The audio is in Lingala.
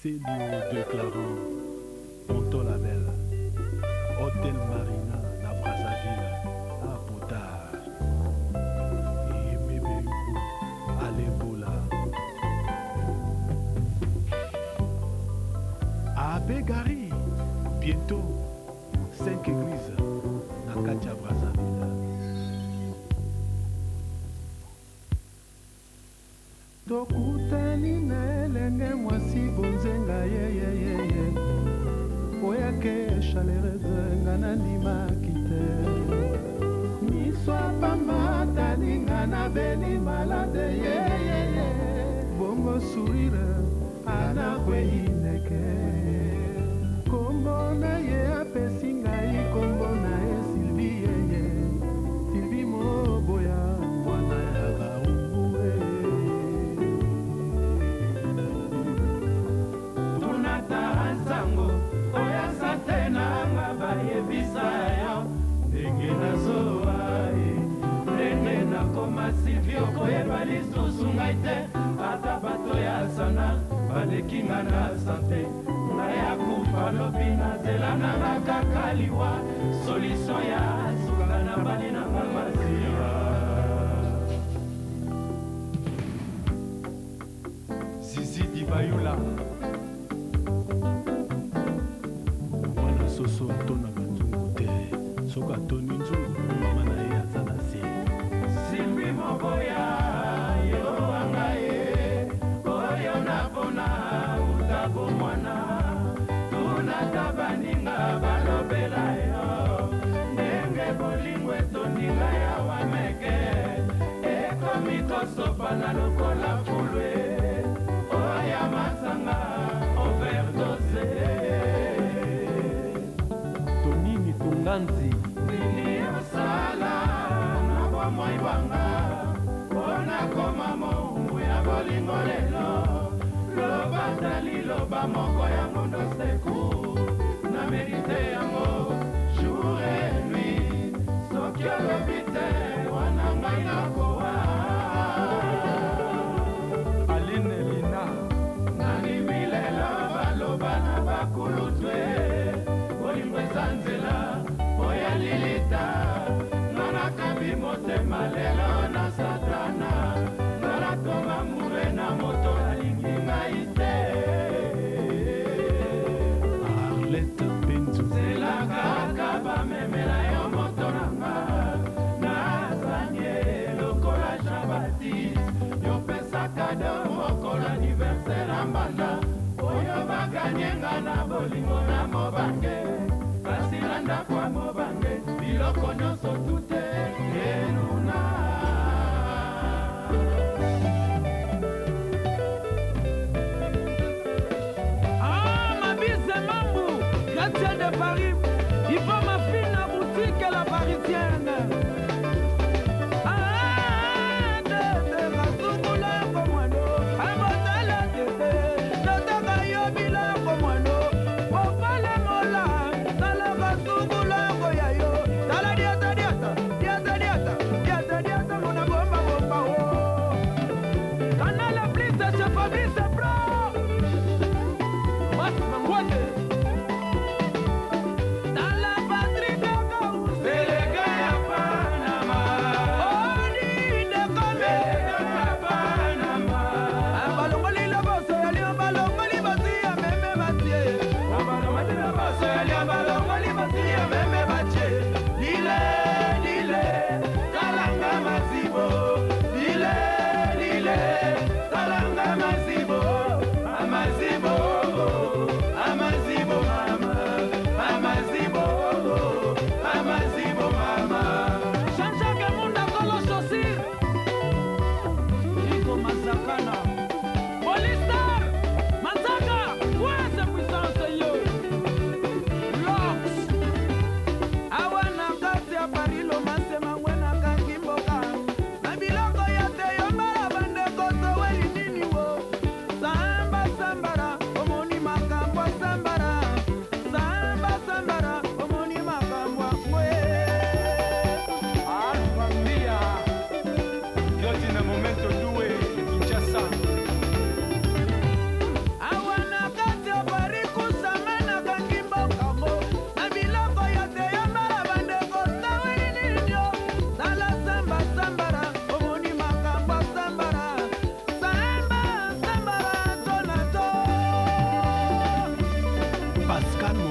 Celio Declarant, Ponto Label, Hotel Marina na Brazzaville, à Potard, Aimé Beyuku, Alain Bola. Abbé Gary, bientôt 5 églises na kati ya Brazzaville. Tokutani na elenge mwasi bonzenga yeyeyeye oyake chaleureuse nga nandimaki te miso apamba talinga nabeli malade yeyeye bongo sourire anakwei ndeke kombo na ye apesi ngai kombo na ye Sylvie yeye Sylvie Moboya mwana ya Barumbu Tunata nsango oya sante nanga bayebisa yo ndenge nazowa ye ndenge nakoma Sylvie okoyeba lisusu ngai te ata bato ya sana baleki nga na sante ngai akufa lobi nazela nanga kaka liwa solution ya suka na bali nanga masiya. Zizi Dibayula. Mwana soso atonaka nzungu te, soki atoni nzungu mama na ye aza na se. Sylvie Moboya yo wanga ye oyo napona uta bomwana tunata baninga balobela yo ndenge bolingo etondi ngai awa meke ekomi kosopana lokola fulwe oya masanga overdose. Tonini Tunganzi. Nini osala na bomoi bwanga mpona koma moumbu ya bolingo lelo loba ta liloba moko ya ngondo seku na merite yango jour et nuit soki olobi te wana ngai nakowa. Aline Lina. Nandimi lelo baloba na bakulutwe bolingo eza nzela oya lilita nga nakabi motema lelo na satana nga nakoma mure na moto alingi ngai te. Arlette Benzu. Zela kaka bamemela yo moto na nga nazanie lokola Jean Baptiste yopesa kado mokolo anniversaire ya mbanda oyo baganye nga na bolingo na mobange kasi na ndako ya mobange biloko nyonso tute enuna. Ah, ma bise Mambu, chrétien de Paris, il faut ma fille na boutique la parisienne. Ah, tete, kasukulako mwano, abotala tete, totaka yo biloko mwano, popale mola, tala kasukulako ya yo, tala diata diata, diata diata, diata diata, mona bomba bomba oh. Canal Plus chez Fabrice Pro. Mas Mangwande. Pascal.